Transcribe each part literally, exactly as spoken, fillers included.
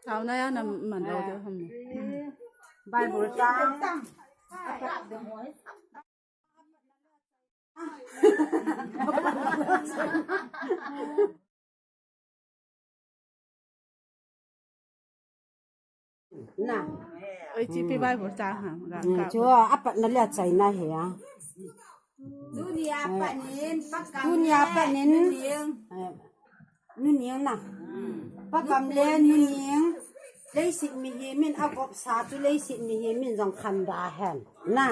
Thao na ya na man lo de ham. Bible chang. Na. Oi, chi pi Bible chang ha. Ga ka. Chu apat na le chai na he ya. Tunia panin, pakam Tunia le panin. Nuneng. Eh, nuneng na. Pakam le nuneng. Leiset mihem in agop sa chu leiset mihem in jong khan da hen. Na.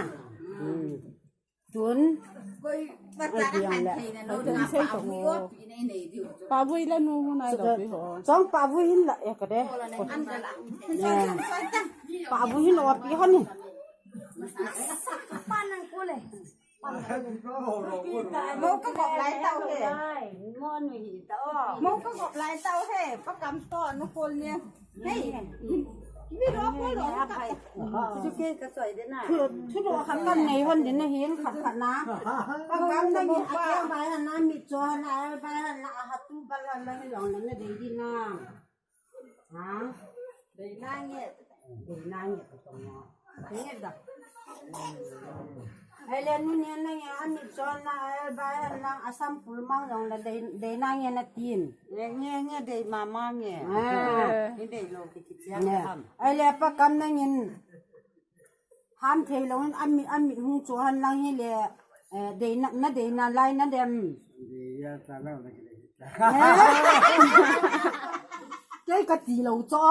Tun. Koi, patara khan thei na lo, na pa vui o pi nei nei diu. Pa vui la nu hu nai lo pi ho. Chong pa vui hin la e ka de. An ka la. Eh. Pa vui hin o pi ho ni. Mo ka gop lai tau he. Mo ka gop lai tau he. Pakam to nu kol ni. Hey. Mi ro ko lo ka. Chu ke ka choi de na. Chu ro khat kan nei hon din na hin khat khat na. Pakam na ni a ke bai han na mi cho na bai han na a ha tu ba la na hi long na na dei di na. Ha? Dei na nge. Dei na nge ko tong na. Nge da. Ai le nu nge na nge a mi cho na ai ba na a sam pul mang long la dei, dei na nge na tin. Nge, nge, nge dei mama nge. Ah. Ni dei lo ki ki chia ham. Ai le pakam na ngin. Ham thei lo in a mi, a mi hung cho han lang hi le, eh, dei na, na dei na lai na dem. Dei ya ta lo na ki le. Kei ka ti lo cho.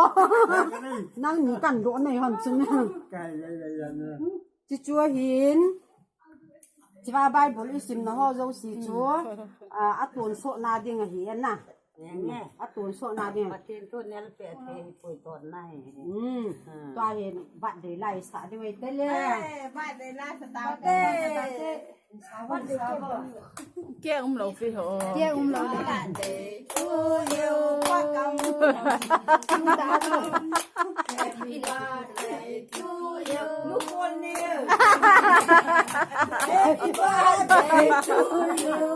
Nang ni kan do nei hon chun. Kai ya ya ya na. Chi chu hin. Chi va Bible i sim na ho jo si chu. A, a tun so na ding a hi na. A tun so na ding. Pathen tu nel pe the hi pui ton na hi. Hmm. Tua hin birthday lai sa ding wei te le. Eh, birthday lai sa ta te. Ke um lo pi ho. Ke um lo. Happy birthday to you. Happy birthday to you.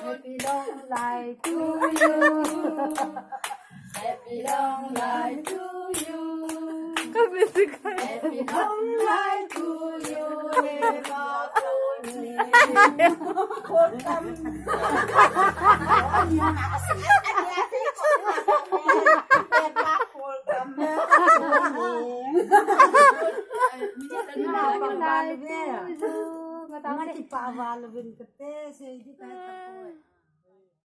Happy long life to you. Happy long life to you. Happy long life to you. Mati pa val vin kate se di ka ta ko.